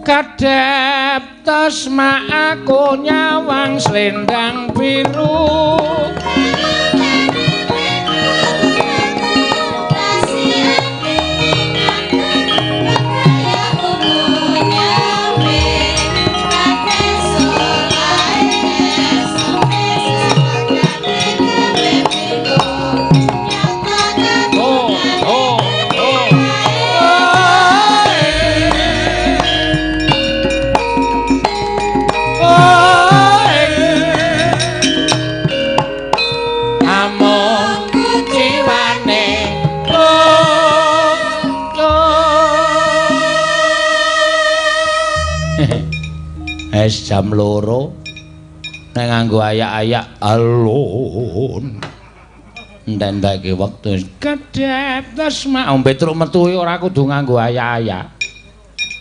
Kadhep tasma aku nyawang slendang biru. Es jam 2 nek nganggo ayak-ayak alun entek-enteke wektu kedhep tasma ombe truk metu ora kudu nganggo ayak-ayak,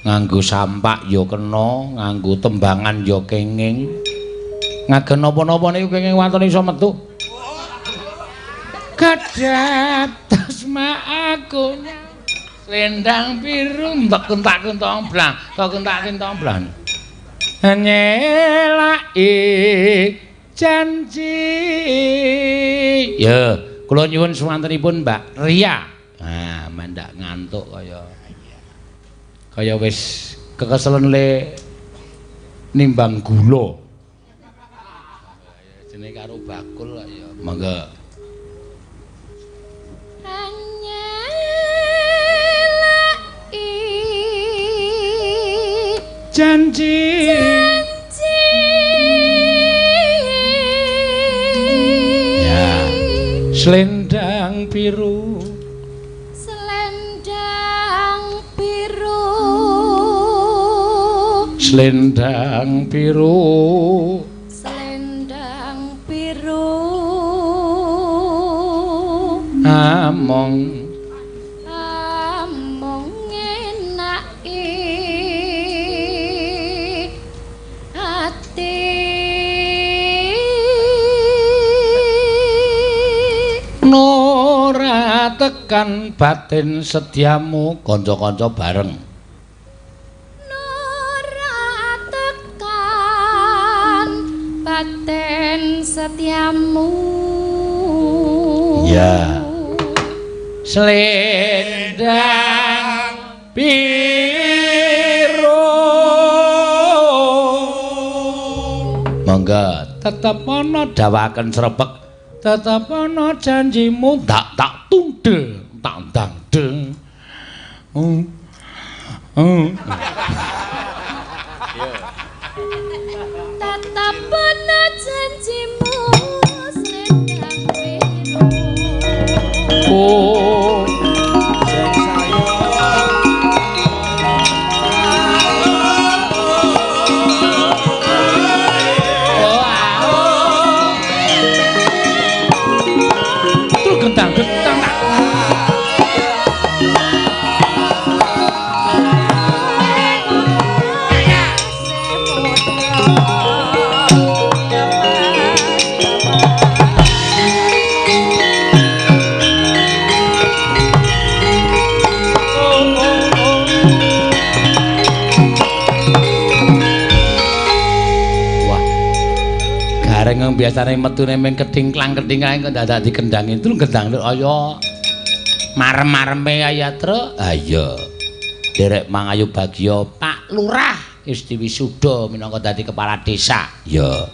nganggo sampak ya kena, nganggo tembangan ya kenging, ngagem napa-napa niku kenging waton iso metu. Kedhep tasma aku slendang biru entek kentak-kentong blang, tok kentak-kentong blang. Nyelaki janji. Ya, kula nyuwun suwantenipun Mbak Ria. Nah, mendak ngantuk kaya kaya wis kekeselen le nimbang gula. Jenenge karo bakul kok ya. Monggo. Nyelaki janji. Ya. Selendang biru, selendang biru, selendang biru, selendang biru. Among among ngenaki ati. Nora tekan batin setiamu kanca-kanca bareng. Nora tekan batin setiamu. Ya. Selendang biru. Monggo tetep ana dawaken srepek, tetep ana janjimu tak tak tundel tak ndang deng. Tetep ana janjimu selendang biru. Oh. Gareng biasane metune ming ketingklang-ketingklang kok dadak dikendangi truk kendang kaya marem-mareme kaya truk. Ha iya. Derek mangayu bagya Pak Lurah wis diwisuda minangka dadi kepala desa. Ya.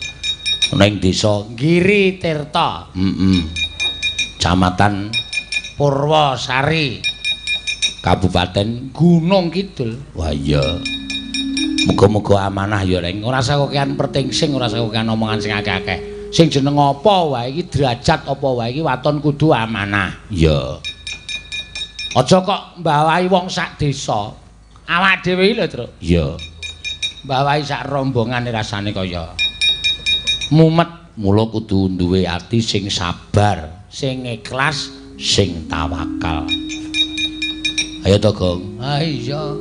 Ning desa Giri Tirta. Heeh. Kecamatan Purwosari. Kabupaten Gunung Kidul. Wah iya. Muga-muga amanah ya, Reng. Ora usah kokean pertingsing, ora usah kokean omongan sing akeh-akeh. Sing jeneng apa wae iki derajat apa wae iki waton kudu amanah. Iya. Aja kok mbawahi wong sak desa. Awak dhewe iki lho, Truk. Iya. Mbawahi sak rombongane rasane kaya mumet. Mula kudu duwe ati sing sabar, sing ikhlas, sing tawakal. Ayo to, Gong. Ha iya.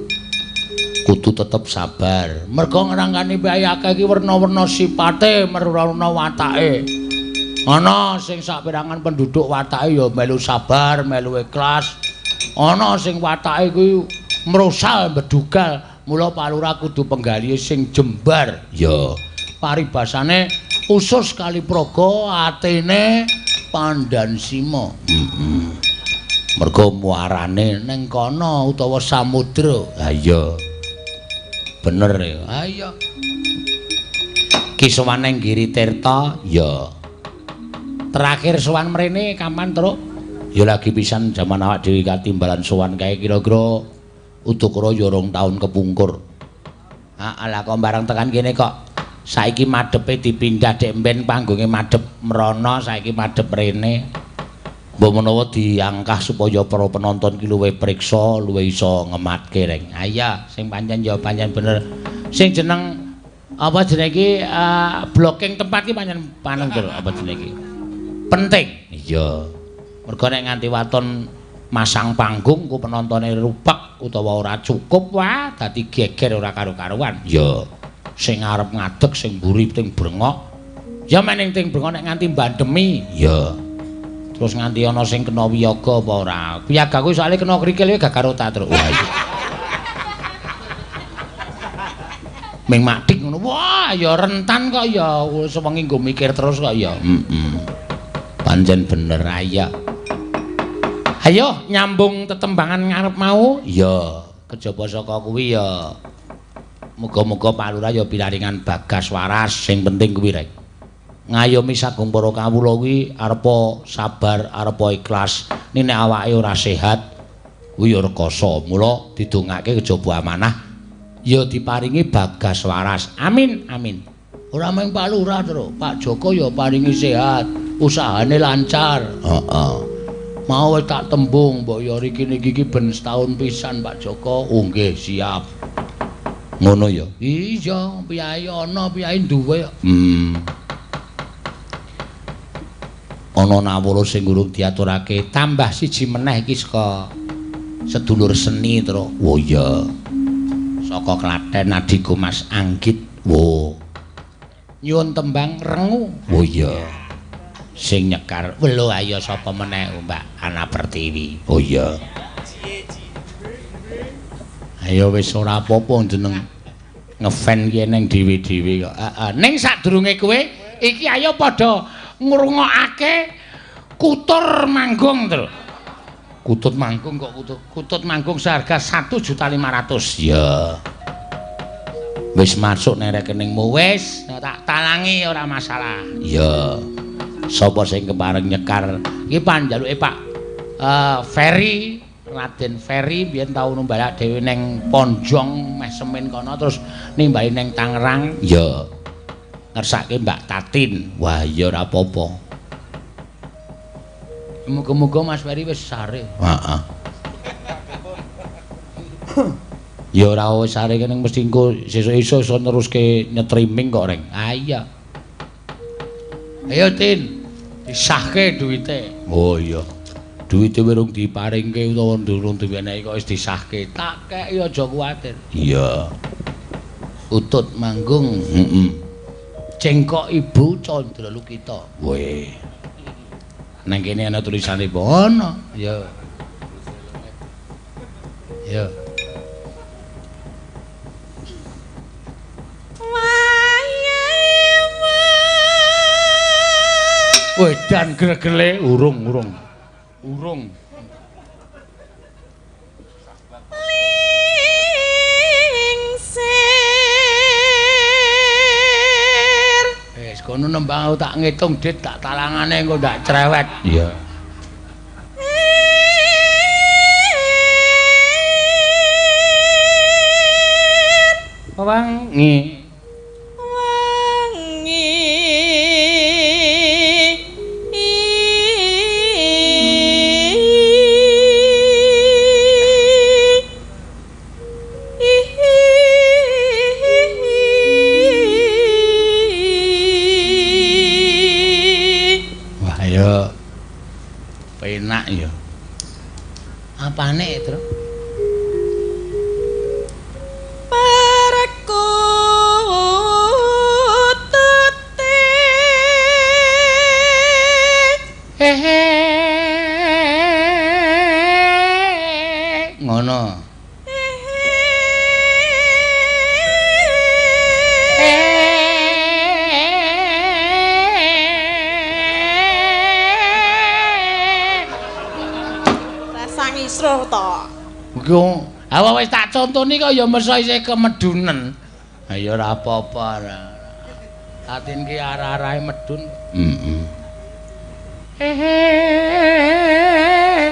Kudu tetep sabar. Merga ngrangkani bae akeh iki werna-werna sipate, werna-werna watake. Ana sing saperangan penduduk watake ya melu sabar, melu ikhlas. Ana sing watake kuwi mrosal bedugal, Mula Pak Lurah kudu penggalihe sing jembar. Ya. Paribasane usus Kalipraga atene Pandansima. Heeh. Mergo muarane ning kono utawa samudra. Ha iya. Bener ya. Ha iya. Ki sowan ning Giri Tirta? Ya. Terakhir sowan mrene kapan, Truk? Ya lagi pisan jaman awak dhewe katimbalan sowan kae kira-kira udakara ya 2 taun kepungkur. Heeh, lah kok bareng tekan kene kok saiki madhepe dipindah dek mben panggonge madhep mrono saiki madhep rene. Mbok menawa diangkah supaya para penonton ki luwih priksa, luwih iso ngematke reng. Ha iya, sing pancen ya pancen bener. Sing jeneng apa jenenge iki blocking tempat ki pancen panengger apa jenenge iki. Penting. Iya. Mergo nek nganti waton masang panggung ku penontone rupek utawa ora cukup, wah dadi geger ora karo-karuan. Ya. Sing arep ngadeg sing mburi ting brengok. Ya meneng ting brengok nek nganti bandemi. Ya. Terus nganti ana sing kena wiyaga apa ora? Wiyaga kuwi soalé kena krikil gak karo ta, Truk. Wah iya. Ming makdik ngono. Wah, ya rentan kok ya sewengi nggo mikir terus kok ya. Heeh. Pancen bener ya. Ayo nyambung tetembangan ngarep mau. Ya, kejaba saka kuwi ya. Muga-muga Pak Lurah ya pinaringan bagas waras sing penting kuwi rek. Ngayomi sagung para kawula kuwi arepa sabar, arepa ikhlas. Nek awake ora sehat kuwi ya rekoso. Mula didongake kejaba amanah ya diparingi bagas waras. Amin, amin. Ora mung Pak Lurah, Truk. Pak Joko ya paringi sehat, usahane lancar. Heeh. Mau wis tak tembung mbok ya riki niki iki ben setahun pisan Pak Joko. Oh nggih, siap. Ngono ya. Iya, piyayi ana, piyayi duwe. Ana nawala sing urung diaturake, tambah siji meneh iki saka sedulur seni, Truk. Oh iya. Saka Klaten adhiku Mas Anggit. Wo. Nyuwun tembang rengu. Oh iya. Sing nyekar welo ayo sapa meneh Mbak Ana Pertiwi. Oh iya. Ayo wis ora apa-apa jeneng ngefan ki neng dhewe-dhewe kok. Heeh. Ning sadurunge kowe iki ayo padha ngrungokake Kutur Manggung, Truk. Kutut Manggung kok kutut manggung seharga 1.500.000. Ya. Wis masuk nang rekeningmu wis, tak talangi ora masalah. Ya. Sapa sing kepareng nyekar iki panjaluke Pak Ferry, Raden Ferry biyen tau numbalak dhewe neng Ponjong meh semen kono terus nimbali neng Tangerang. Ya. Ngersake Mbak Tatin. Wah ya ora apa-apa. Muga-muga Mas Ferry wis sare. Heeh. Ya ora wis sare kene mesti engko sesuk iso neruske nyetriming kok reng. Ah iya. Ayo Tin, disahke duwite. Oh iya. Duwite urung diparingke utawa durung diwenehi kok wis disahke. Tak keki aja kuwatir. Iya. Utut Manggung. Heeh. Cengkok Ibu Candra Lukita. Weh. Nang kene ana tulisane apa? Ana. Ya. Ya. Wedan gregele urung urung. Urung. Lingsir. Wis kono nembang aku tak ngitung dit tak talangane engko ndak cerewet. Iya. Wangi. Penak ya. Apane, Tru? Perkutut. Iki awak wis tak contoni kok ya mesa isih kemedunen. Ha ya ora apa-apa ora. Tatin ki arah-arahe medun. Heeh.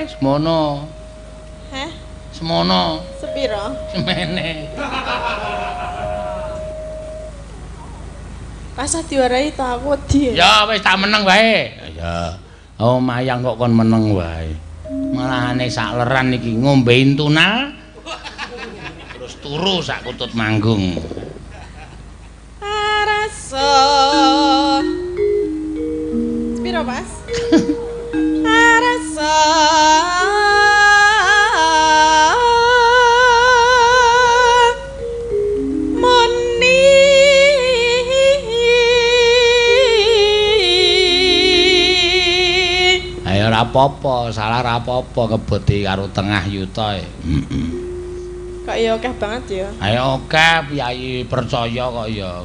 Semono. Heh? Semono. Sepiro? Semene. Pasah diwarahi ta aku wedi. Ya wis tak meneng wae. Ya. Oh mayang kok kon meneng wae. Malahane sak leran iki ngombe intunal. Terus turu sak kutut manggung. Rasa. Sepiro, Mas? Rasa. Ora apa-apa, salah ora apa-apa keboti karo tengah yuta e. Heeh. Kok ya akeh banget ya. Ayo akeh piyayi percaya kok ya.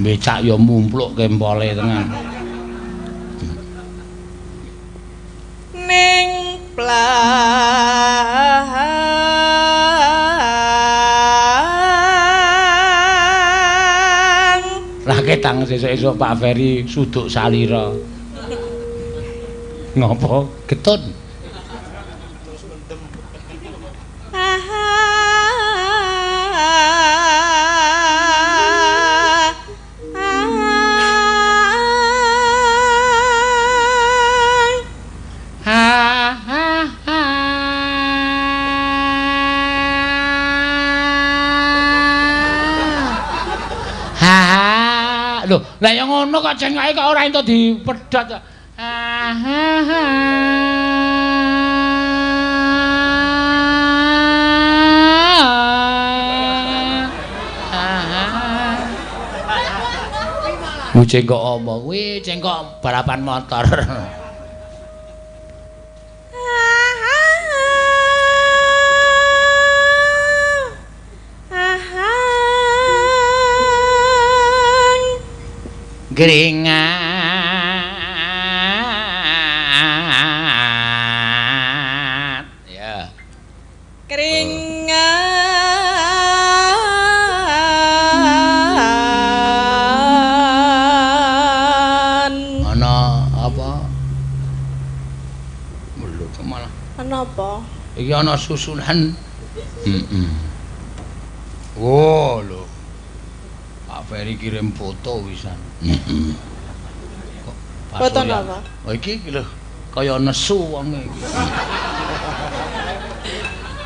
Becak ya mumpluk kempole tenan. Ning plang. Lah ketang sesuk-esuk Pak Ferry suduk salira. Ngopo getun? Terus mendem. Lho, lah ya ngono kok cengake kok ora entuk dipedhot. Cengkok apa kuwi? Cengkok balapan motor. Geringat. Ya. Keringat. Ana apa? Lho kok malah ana apa? Iki ana susunan. Heeh. Oh lho. Pak Ferry kirim foto wisan. Heeh. Kok foto apa? Oh iki lho kaya nesu wong iki.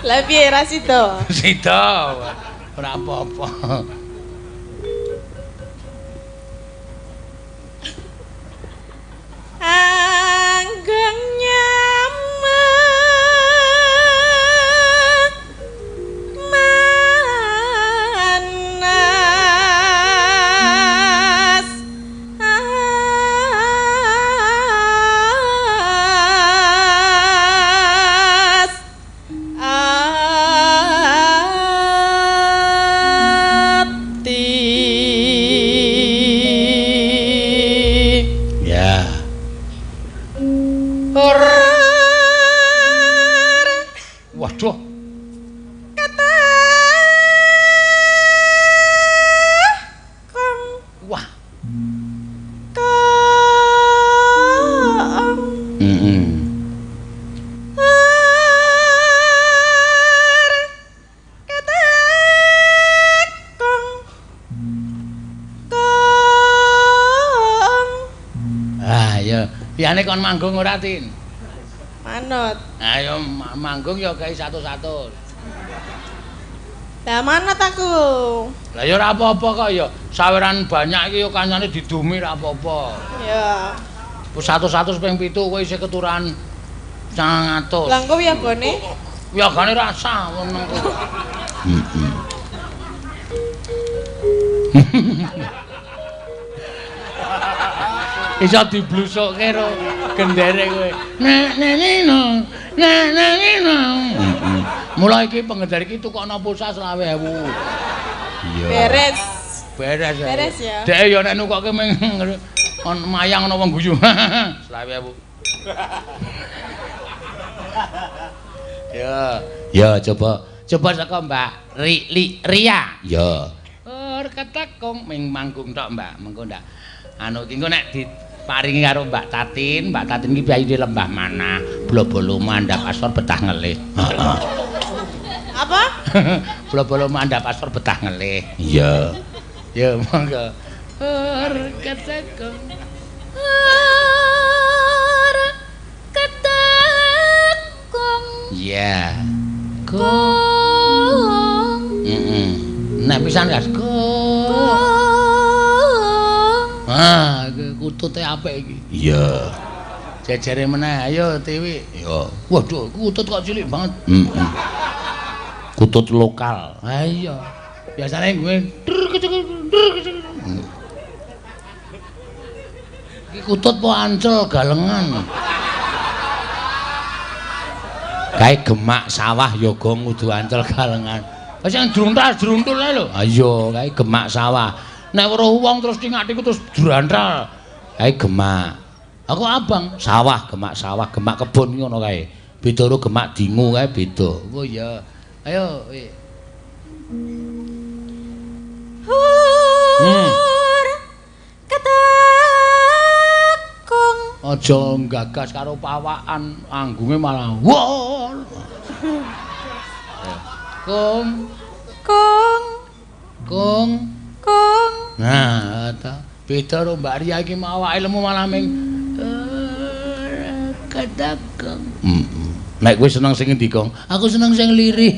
Lah piye ra sida? Sida. Ora apa-apa. Anggung nyaman manas as ati. Ya. Waduh. Kong. Wah. Kong. Heeh. Kong. Kong. Ah ya, liyane kon manggung ora, Tin? Manut. Ayo manggung ya gawe 100. Lah manut aku. Lah ya ora apa-apa kok ya. Saweran banyak iki ya kancane didumi ora apa-apa. Ya. Wis 100 ping 7 kowe isih keturahan 900. Lah engko wiyagane? Wiyagane rasa meneng kowe. Heeh. Iso diblusukke ro gendere kowe. Nek nek nino, nek nek nino. Mula iki penggendar iki tukokno pulsa 20.000. Iya. Beres. Beres. Beres ya. Dek ya nek nukokke ming mayang ana wong guyu. 20.000. Ya. Ya coba Coba saka Mbak Ria. Ya. Ur ketekung ming manggung tok, Mbak. Mengko ndak anu iki engko nek diparingi karo Mbak Tatin, Mbak Tatin iki piyayine lembah manah, blobolo mandhap asor betah ngelih. Heeh. Apa? Blobolo mandhap asor betah ngelih. Iya. Ya monggo. Ur ketekung. Ur ketekung. Iya. Kung. Heeh. Nek pisan gas kung. Ah, iki kutute apik iki. Iya. Jejere meneh, ayo Tiwi. Iya. Waduh, kutut kok cilik banget. Heeh. Kutut lokal. Ha iya. Biasane gue iki kutut po ancel galengan. Kae gemak sawah ya gong kudu ancel galengan. Wis sing druntal-druntul ae lho. Ha iya, kae gemak sawah. Nek weruh wong terus tingak-tinguk terus drantal. Kae gemak. Aku abang sawah, gemak sawah, gemak kebon ki ngono kae. Beda karo gemak dingu kae beda. Oh iya. Ayo. Ur ketekung. Aja nggagas karo pawakan, anggunge malah wol. Kung kung kung kung. Nah, ta beda karo Mbak Ria iki awake lemu malah ming ketekung. Heeh. Nek kowe seneng sing endi, Kong? Aku seneng sing lirih.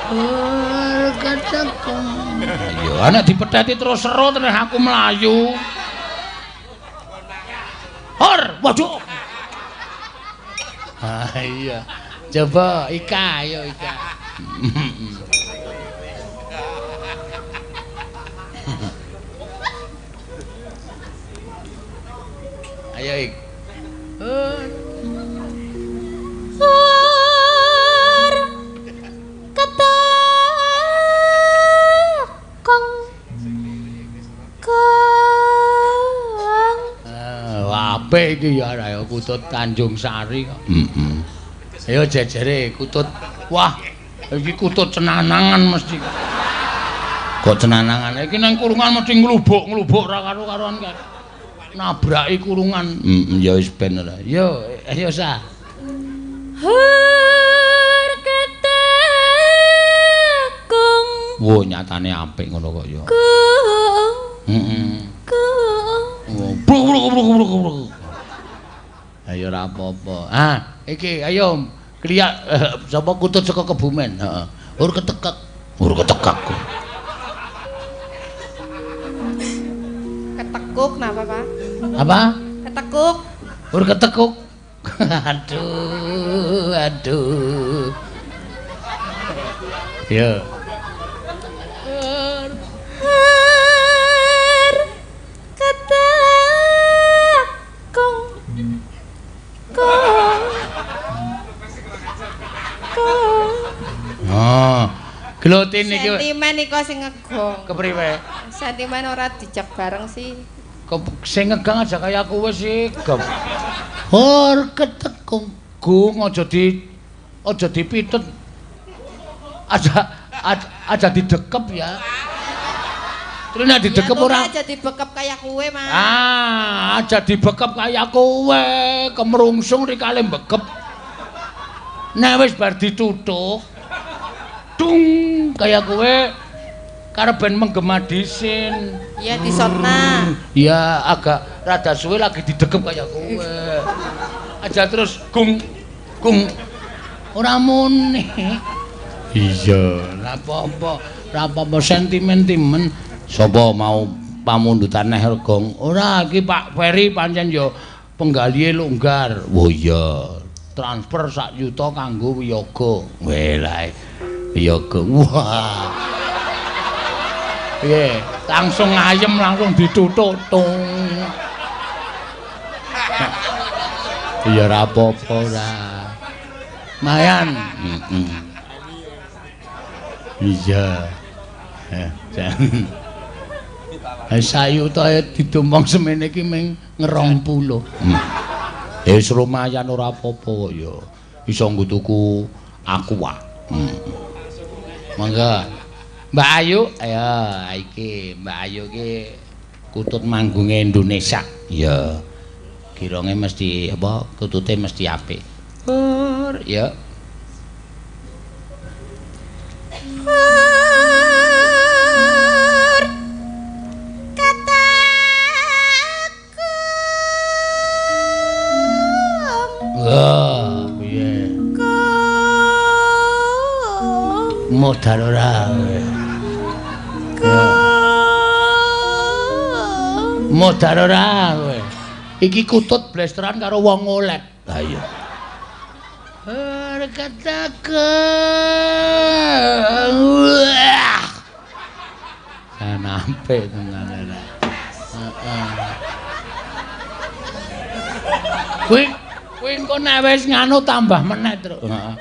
Ur ketekung. Ayo, nek dipetheti terus seru terus aku mlayu. Hor, waduh. Ah iya. Coba Ika, ayo Ika. Ayo Ik. Ur ketekung. Kung. Apik iki ya ayo kutut Tanjung Sari kok. Heeh. Ayo jejere kutut. Wah, iki kutut cenanangan mesti. Kok cenanangan? Iki nang kurungan mesti nglubuk-nglubuk ora karo-karuan kae. Nabraki kurungan. Heeh, ya wis ben ora. Yo, ayo sa. Hur ketekung. Wo nyatane apik ngono kok ya. Kung. Heeh. Kung. Bruk bruk bruk bruk bruk. Ayo ora apa-apa. Ah, iki ayo kliyak sapa kutut saka Kebumen, heeh. Ur ketekek. Ur ketekek. Ketekuk napa, Pak? Apa? Ketekuk. Ur ketekuk. Aduh, aduh. Yo. Ur ketekung. Kung. Kung. Oh, glotin iki. Sentimen iku sing ngegong. Kepriwe? Sentimen ora dijak bareng sih. Kok sing ngegang aja kaya kowe sih, Gem. Hor ketekung. Gung aja di aja dipitet. Aja didekep ya. Terus nek didekep ora aja dibekep kaya kowe, Mas. Ah, aja dibekep kaya kowe, kemrungsung rikale mbekep. Nek wis bar ditutuh, dung kaya kowe karep ben menggema disin. Iya disotna. Iya, agak rada suwe lagi didekep kaya kowe. Aja terus gung gung ora muni. Iya, ora apa-apa, ora apa-apa sentimen timen. Sapa mau pamundutan neh Gong? Ora iki Pak Ferry pancen ya penggalihe longgar. Oh iya, transfer sak yuta kanggo wiyaga. Weh lae. Wiyaga. Wah. Piye? Langsung ayem langsung ditutuk tung. Ya ora apa-apa ora. Mayan. Heeh. Iya. Sayuta didomong semene iki ming 20. Wis lumayan ora apa-apa kok ya. Iso nggo tuku Aqua. Monggo. Mbak Ayu, ayo iki Mbak Ayu iki kutut manggunge Indonesia. Iya. Gironge mesti apa kutute mesti apik. Hur, ya. Hur kataku. Wah, piye? Modal ora. Modal ora kowe. Iki kutut blesteran karo wong ngolet. Ha iya. Sampe tenan ora. Heeh. Kuwi kuwi engko nek wis nganu tambah meneh, Truk. Heeh.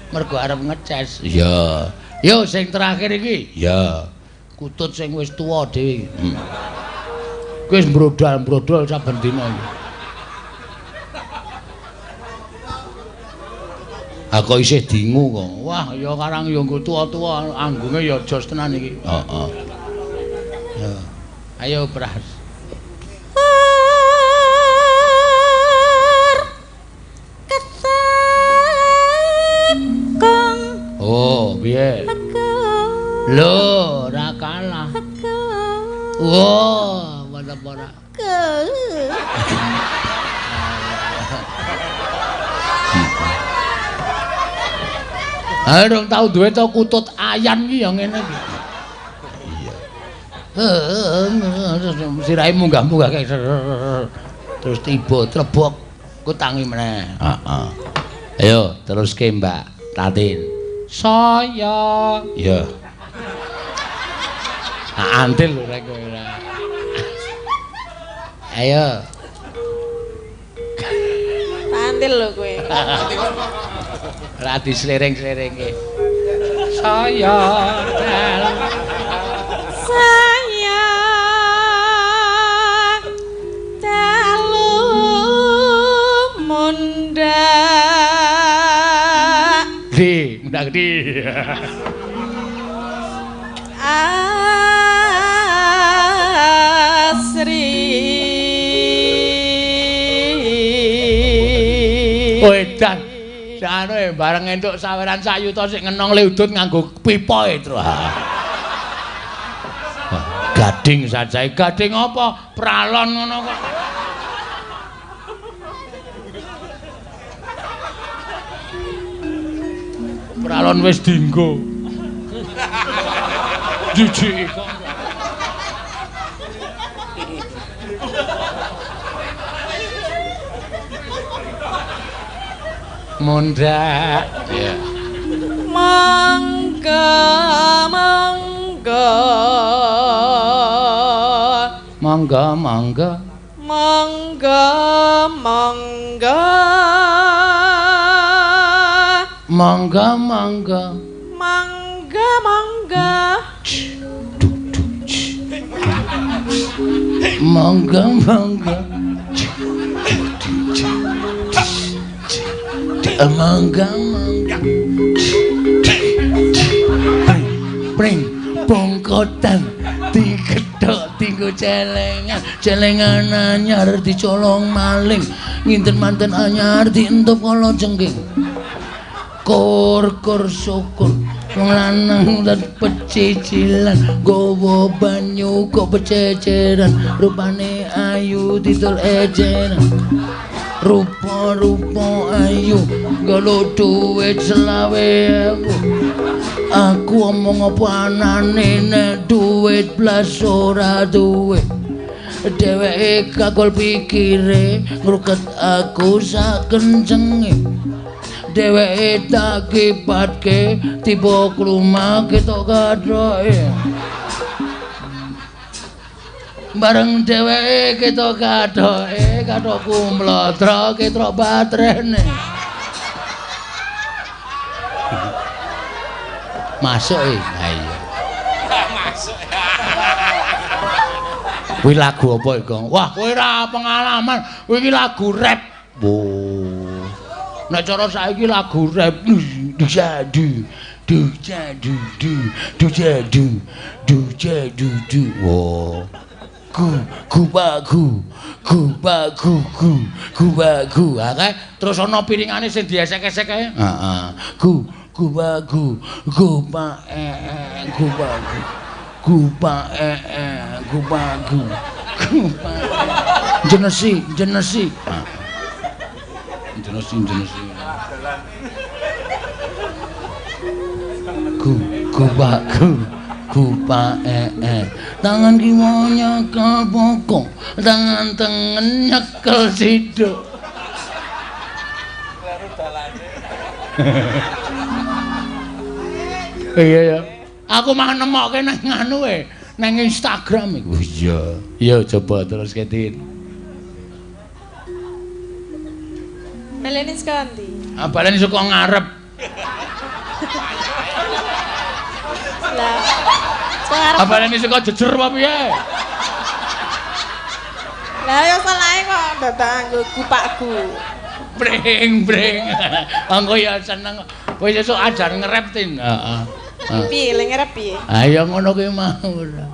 Mergo arep ngeces. Iya. Yo sing terakhir iki. Iya. Kutut sing wis tuwa dhewe. Kuwi wis mbrodol-mbrodol saben dina iki. Aku isih dingu kok. Wah, ya karang ya nggo tuwa-tuwa anggunge ya jos tenan iki. Heeh. Ya. Ayo Pras. Oh, piye? Lho, ora kalah. Wah, mantap ora. Ayo dong tau duwe to kutut ayan iki ya ngene iki. Iya. Sirahe munggah-munggah kae. Terus tiba trebok ku tangi meneh. Heeh. Ayo teruske Mbak Tatin. Saya. Iya. Nah, antil lho rek kowe ora. Ayo. Antil lho kowe. Ora dislering-sleringe. Saya dalam saya dalu mundhak. Di, mundak di. Asri. Wedan. Anu bareng entuk saweran sak yuta sik ngenong le udut nganggo pipa e, Tru. Gading sajae, gading apa? Pralon ngono kok. Pralon wis dinggo. Jijik kok. Mundak. Ya. Mangga mangga. Mangga mangga. Mangga mangga. Mangga mangga. Mangga mangga. Mangga mangga. Mangga mangga. Pring bongkotan digethok dinggo celengan, celengan anyar dicolong maling, nginten manten anyar dientup kala jengking. Kur-kur syukur wong lanang lan pecicilan gawa banyu kok pececeran, rupane ayu didol eceran. Rupa-rupa ayu nggalo duit 25.000. Aku omong apa anane nek duit blas ora duwe. Dheweke kagol pikire ngruket aku sak kencenge. Dheweke tak kipatke tiba klumah ketok kathoke. Bareng dheweke ketok kathoke, kathokku mlotro ketrok baterene. Masuk e. Ha iya. Masuk. Kuwi lagu apa iku? Wah, kowe ora pengalaman. Kuwi iki lagu rap. Oh. Nek cara saiki lagu rap du du du du du du du du du du. Oh. Gu gu ba gu gu ba gu gu gu ba gu. Ha kae terus ana piringane sing diesek-esek kae. Heeh. Gu gu ba gu gu ba e e gu ba gu. Gu ba e e gu ba gu gu ba jenesi jenesi jenesi jenesi gu gu ba gu gu ba e e tangan kiwa nyekel bokong tangan tengen nyekel siduk. Iya ya. Aku mah nemokke nang anu e, nang Instagram iku. Iya. Iya coba terus ketin. Baleni saka ndi? Ah baleni saka ngarep. Lah. Saka ngarep. Ah baleni saka jejer apa piye? Lah ya salahe kok dadak nganggo gupakku. Breng breng. Engko ya seneng. Kowe sesuk ajar ngerep tin. Heeh. Piye le ngerep piye? Ah ya ngono kuwi mau ora.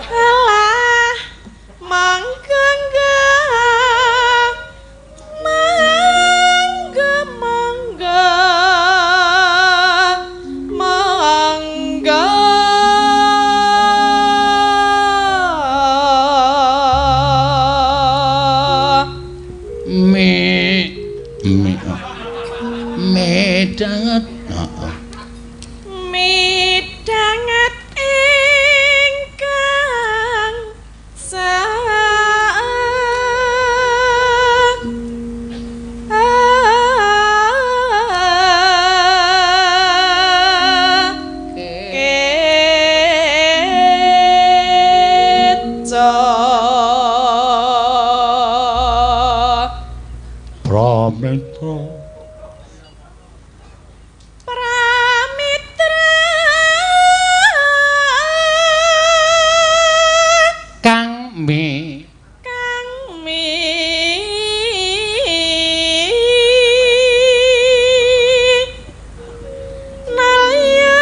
Alah, mangga mangga mangga mangga mi mi medanget heeh midanget ingkang keca Pramitra Pramitra kang mi kang mi nalya.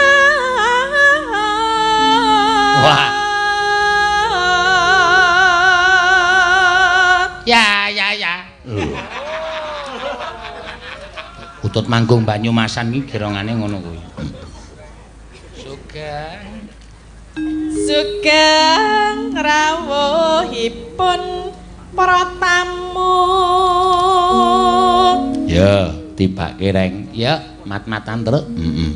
Wah. Ya ya ya. Utut manggung Banyumasan iki gerongane ngono kuwi. Sugeng sugeng rawuhipun para tamu. Ya, tibake reng. Ya, mat-matan truk. Heeh.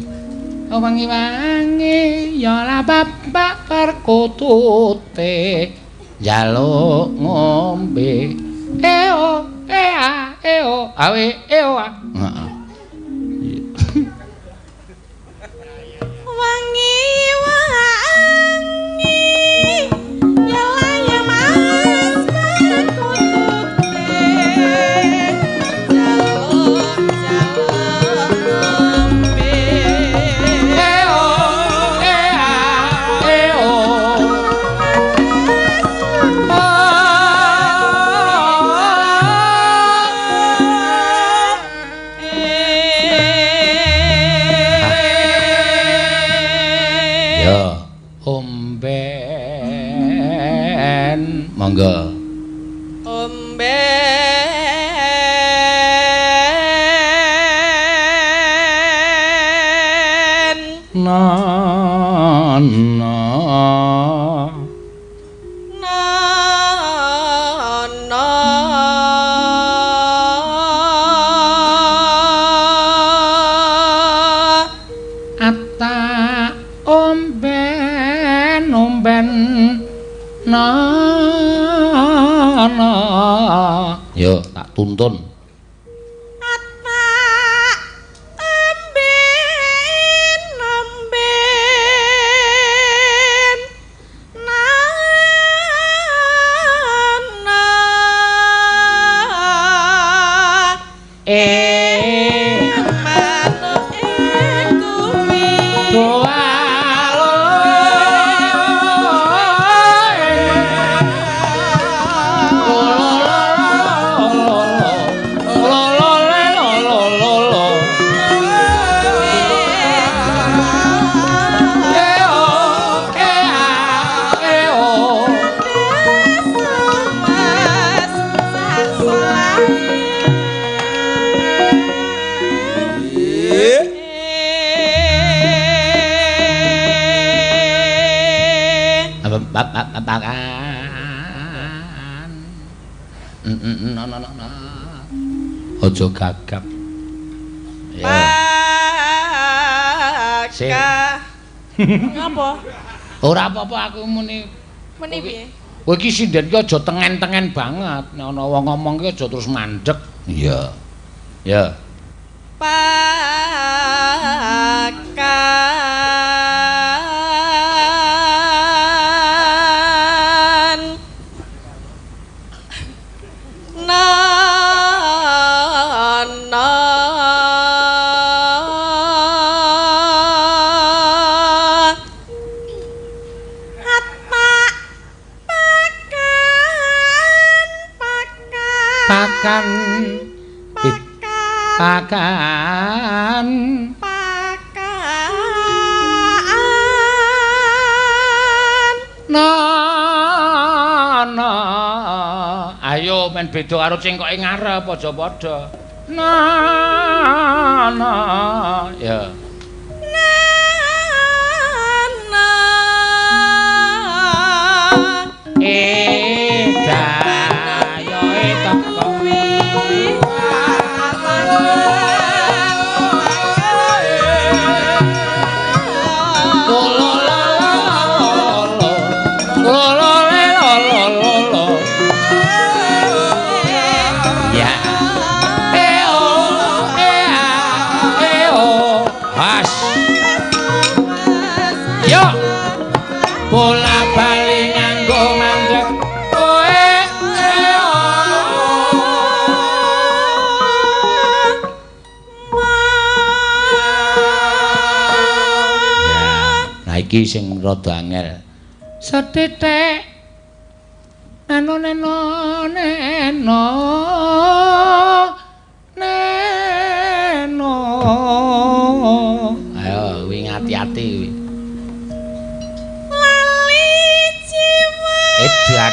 Wangi-wangi ya la bapak perkutute njaluk ngombe. Eo ea eo awe eo a. Heeh. Wangi wangi ya la mas perkutute njaluk njaluk ngombe. Eo ea eo. Ya, omben monggo. Omben na na na na ata omben omben na na. Yo tak tuntun. Ata emben emben na na eh manuke kuwi. Doa. Aja gagap. Ya. Ngapa? Ora apa-apa aku muni. Muni piye? Kowe iki sinden ki aja tengen-tengen banget. Nek ana wong ngomong ki aja terus mandek. Iya. Ya. Pakan Pakan pakan no no ayo men beda karo cengkoke ngarep aja padha no no ya no no dayoe teko bola bali nganggo mandek kowe nah iki sing rada angel sethithik neno neno neno neno ayo kuwi ngati-ati kuwi edan.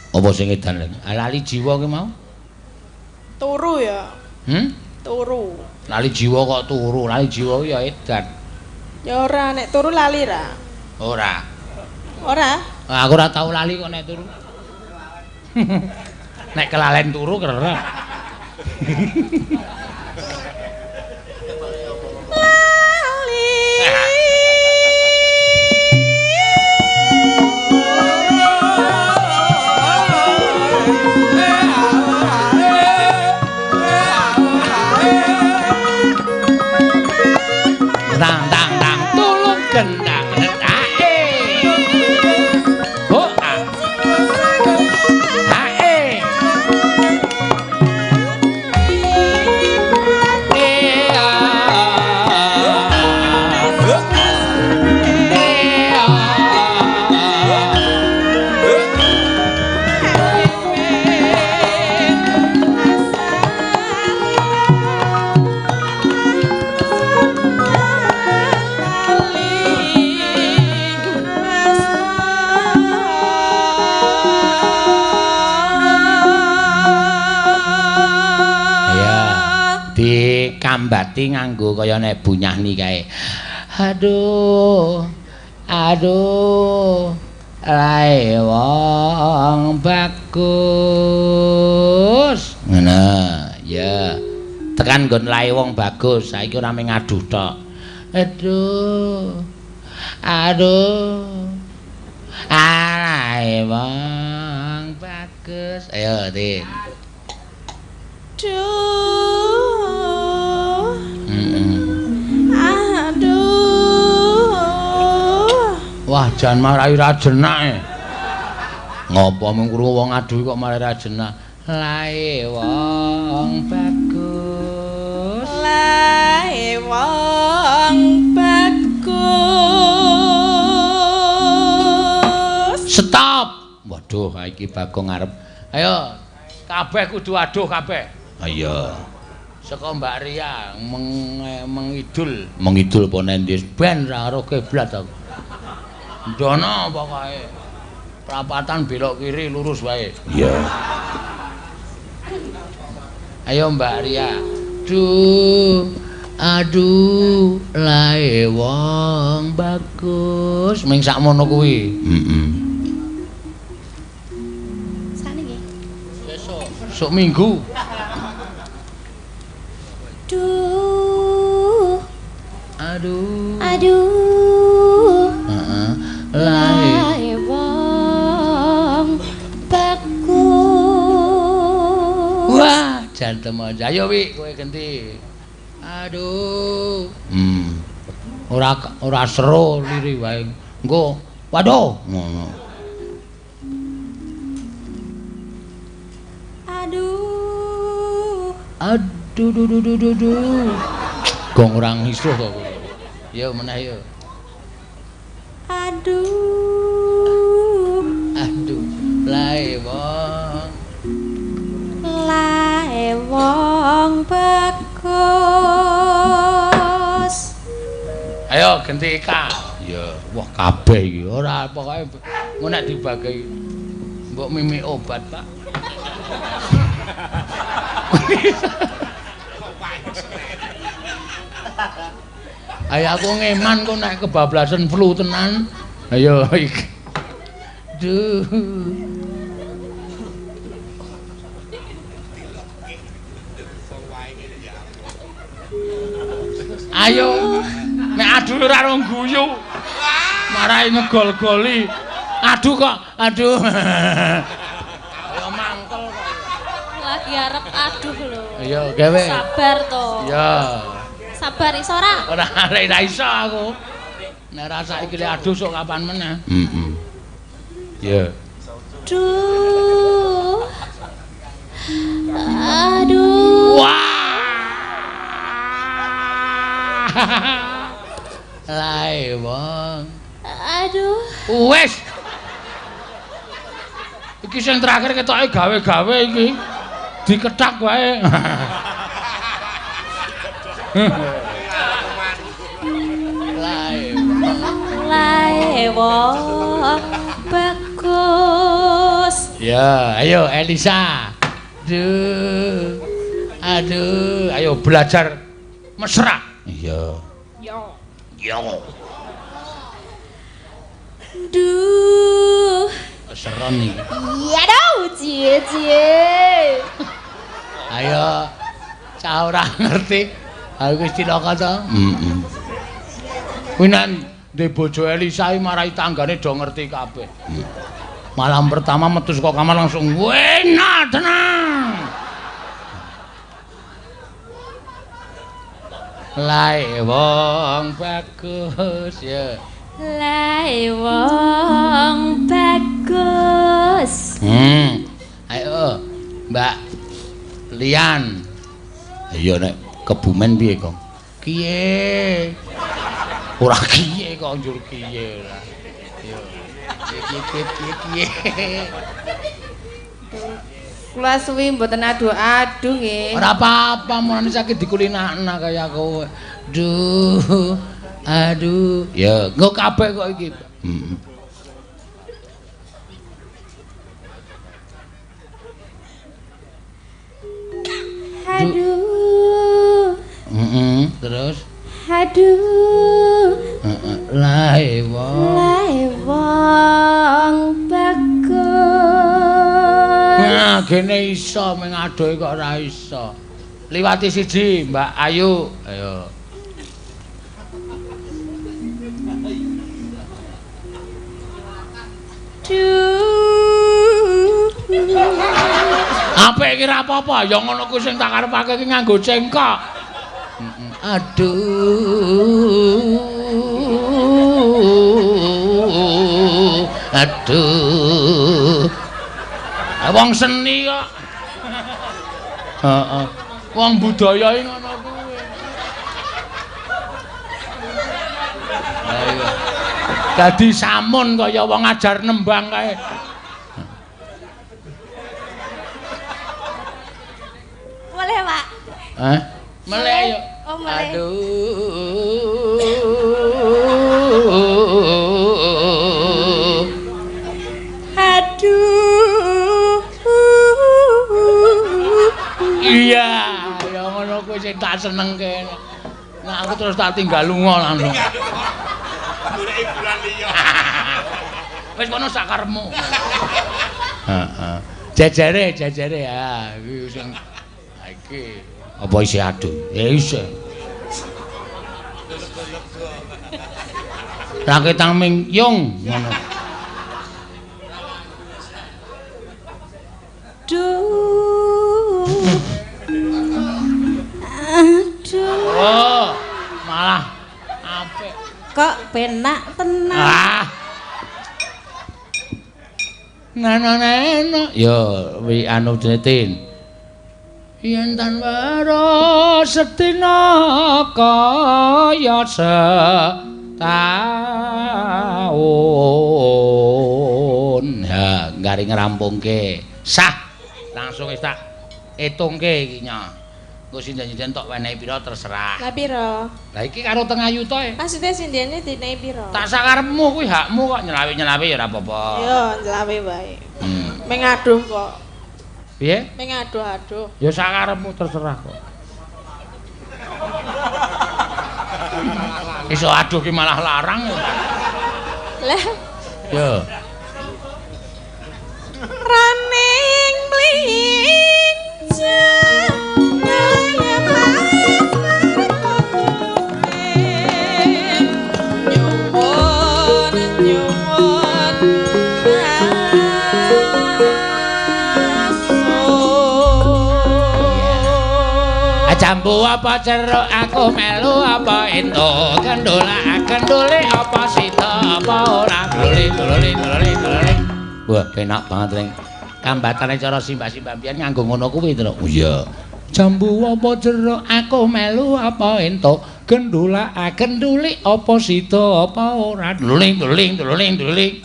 Apa sing edan lho? Lali jiwa ki mau? Turu ya. Turu. Lali jiwa kok turu, lali jiwa ya edan. Ya ora, nek turu lali ra? Ora. Ora? Aku ora tau lali kok nek turu. Nek kelalen turu kerep. Lali. Tang tang tang tulung gendang ae. Ho a. Ae. E a. E a. Dikambati nganggo kaya nek bunyahni kae. Aduh, aduh, lae wong bagus. Ngono, ya. Tekan nggon lae wong bagus, saiki ora mung ngaduh tok. Aduh, aduh, lae wong bagus. Ayo, Tin. Aduh. Aduh. Wah, jan marai ra jenak e. Ngopo mung krungu wong aduh kok marai ra jenak. Lae wong bagus. Lae wong bagus. Stop. Waduh, iki Bagong arep. Ayo, kabeh kudu aduh kabeh. Iya. Saka Mbak Ria mengidul, mengidul apa nendi ben ra karo kiblat aku. Ndono pokoke. Prapatan belok kiri lurus wae. Iya. Ayo Mbak Ria. Duh, aduh, lae wong bagus. Ming sakmono kuwi. Heeh. Sakniki nggih. Besok, sok minggu. Duh. Aduh. Aduh. Heeh. Lae wong bagus. Wah, jantem aja. Ayo Wi, kowe genti. Aduh. Ora ora seru liri wae. Engko waduh ngono. Aduh. Aduh duh duh duh duh duh. Gong ora ngisuh kok kowe. Yo meneh yo. Aduh. Aduh, lae wong. Lae wong bagus. Ayo genti Ika. Ya, wah kabeh iki ora pokoke engko nek dibagi mbok mimik obat, Pak. Ayo aku ngeman kok nek kebablasan flu tenan. Ayo iki. Duh. Ayo nek aduh ora rong guyu. Marai ngegol-goli. Aduh kok, aduh. Ayo mangkel kok. Lagi arep aduh lho. Ayo gawe. Sabar to. Iya. Sabar iso ora? Ora ora iso aku. Nek ora saiki le aduh sok kapan meneh. Heeh. Ya. Duh. Aduh. Wah. Lae wong. Aduh. Wes. Iki sing terakhir ketoke gawe-gawe iki. Dikethak wae. Lae wong. Lae wong bagus. Ya, ayo Elisa. Duh. Aduh, ayo belajar mesra. Iya. Yo. Yo. Duh. Seron iki. Iya dong, cie-cie. Ayo, cah ora ngerti. Aku wis cilaka to. Heeh. Kuwi nek ndek bojo Elisa iki marai tanggane do ngerti kabeh. Malam pertama metu saka kamar langsung enak tenang. Lae wong bagus ya. Lae wong bagus. Ayo Mbak Lian. Ayo nek Kebumen piye, Kong? Kiye. Ora kiye kok njur kiye ora. Yo. Kiye kiye kiye. Kula suwi mboten adu-adu nggih. Ora apa-apa, mulane sakit dikulinakna kaya kowe. Duh. Aduh. Ya, engko kabeh kok iki. Heeh. Aduh. Heeh, terus aduh. Heeh, lae wong. Lae wong bagus. Nah, gene iso ming adohe kok ora iso. Liwati siji, Mbak Ayu. Ayo. Duh. Apik iki ora apa-apa, ya ngono kuwi sing tak karepake iki nganggo cengkok. Aduh. Aduh. Wong seni kok. Heeh. Wong budaya iki ngono kuwi. Ayo. Dadi samun kaya wong ajar nembang kae. Boleh, Pak. Hah? Meleh ayo. Oh, meleh. Aduh. sing tak senengke. Nah aku terus tak tinggal lunga langsung. Golek hiburan liya. Wis kono sakarepmu. Heeh. Jejere, jejere ya iki sing iki apa isih aduh? Ya isih. Raketang mingyung ngono. Aduh. Aduh. Oh, malah apik. Kok penak tenan. Ah. Nana nana. Yo wi anu Tin. Yen tan waro sedina kaya setaun. Ha, gari ngrampungke. Sah. Langsung wis tak etungke iki nya. Engko sinden-sinden tok wenehi pira terserah. Lah pira? Lah iki karo tengah yuta e. Maksude sindene dinehi pira? Tak sakarepmu kuwi hakmu kok nyelawe-nyelawe ya ora apa-apa. Yo nyelawe wae. Mengaduh kok. Piye? Mengaduh-aduh. Ya sakarepmu terserah kok. Iso aduh ki malah larang ya. Lah. Yo. Raning mlinjang nyuwun nyuwun jambu apa jeruk aku melu apa entuk kendula kendule apa sida apa ora gluli gluli gluli gluli. Wah penak banget ring kambatane cara simbah-simbah mbiyen nganggo ngono kuwi to. Oh iya. Jambu apa jeruk aku melu apa entuk gendula genduli apa sida apa ora dluling dluling dluling dluling.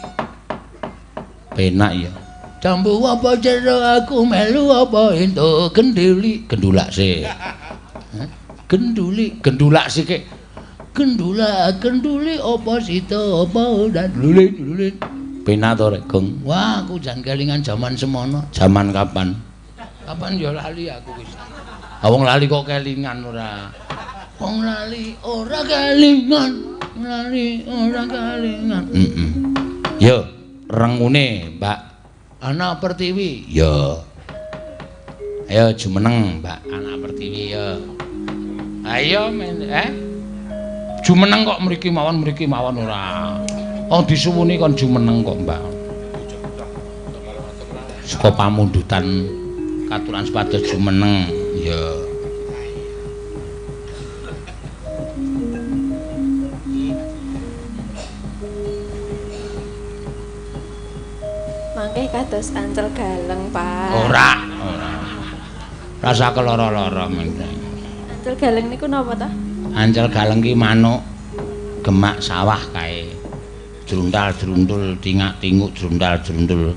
Penak ya. Jambu apa jeruk aku melu apa entuk genduli gendulak sih. Genduli gendulak sik. Gendula genduli apa sida apa ora dluling dluling. Penak to rek, Gong. Wah, aku jan kelingan jaman semono. Jaman kapan? Kapan ya lali aku wis. Ha wong lali kok kelingan ora. Wong lali ora kelingan, lali ora kelingan. Heeh. Yo, rengune Mbak Ana Pertiwi. Yo. Ayo jumeneng Mbak Ana Pertiwi yo. Ayo Jumeneng kok mriki mawon ora. Wong disuwuni kon jumeneng kok, Mbak. Saka pamundutan katuran supados jumeneng, ya. Mangke kados ancel galeng, Pak. Ora, ora. Rasa keloro-loro mengke. Ancel galeng niku napa ta? Ancel galeng ki manuk gemak sawah kae. Jruntal jruntul tingak-tinguk jruntal jruntul.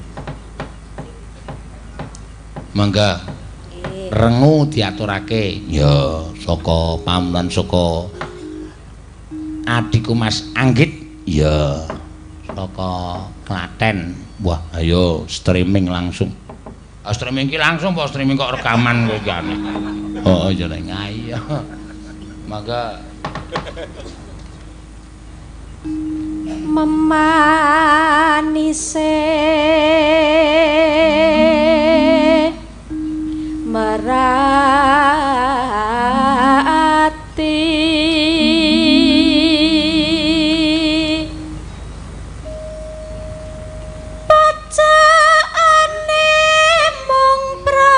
Mangga. Rengu diaturake. Ya, saka pamunan saka adikku Mas Anggit. Ya, saka Klaten. Wah, ayo streaming langsung. Streaming ki langsung apa streaming kok rekaman kowe iki aneh. Oh, ya ning ayo. Mangga. Memanise merati pacaane mung prasaja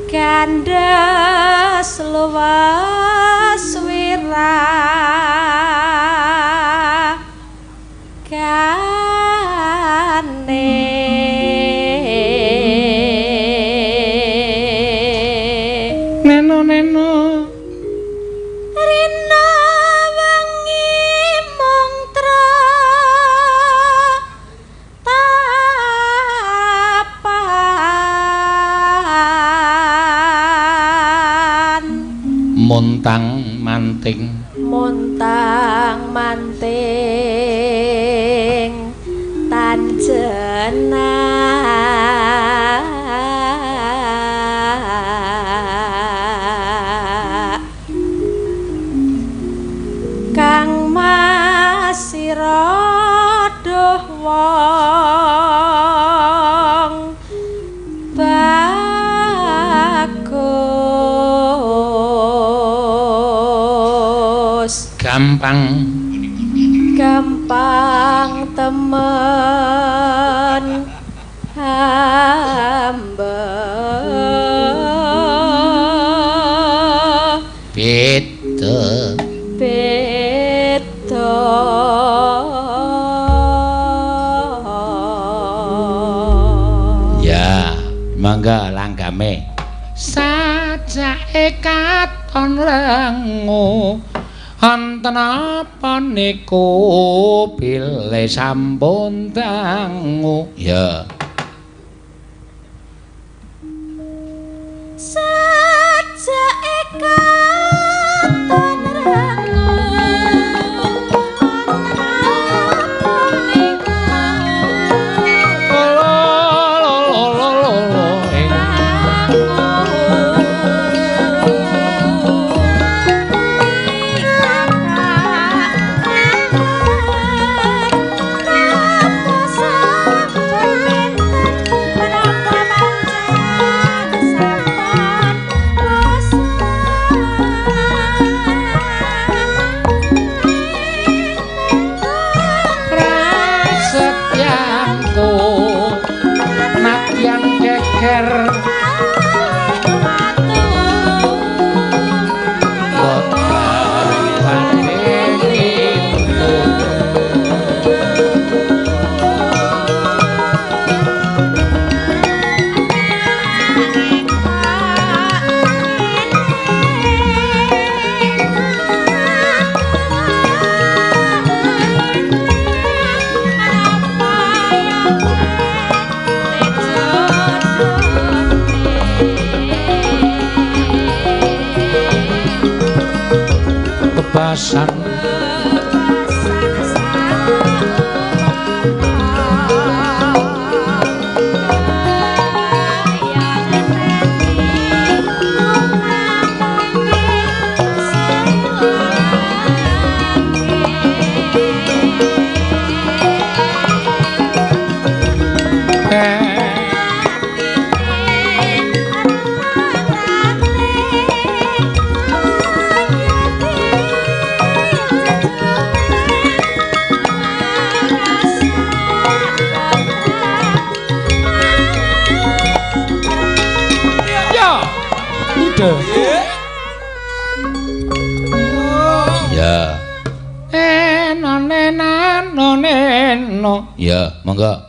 kandas luwas wira kane neno neno rina wengi mung tapan montang manting Montang manting tan jenak Kang Mas sira duh wong bagus gampang gampang temen hamba beda beda. Ya, mangga langgame. Sajake katon lengu wonten apa niku bilih sampun dangu. Ya. Sajake katon lengu Bebasan ya. Eno. Ya, monggo.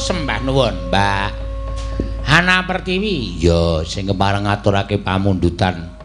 Sembah nuwun, Mbak. Hana Pertiwi. Ya, sing kepareng ngaturake pamundutan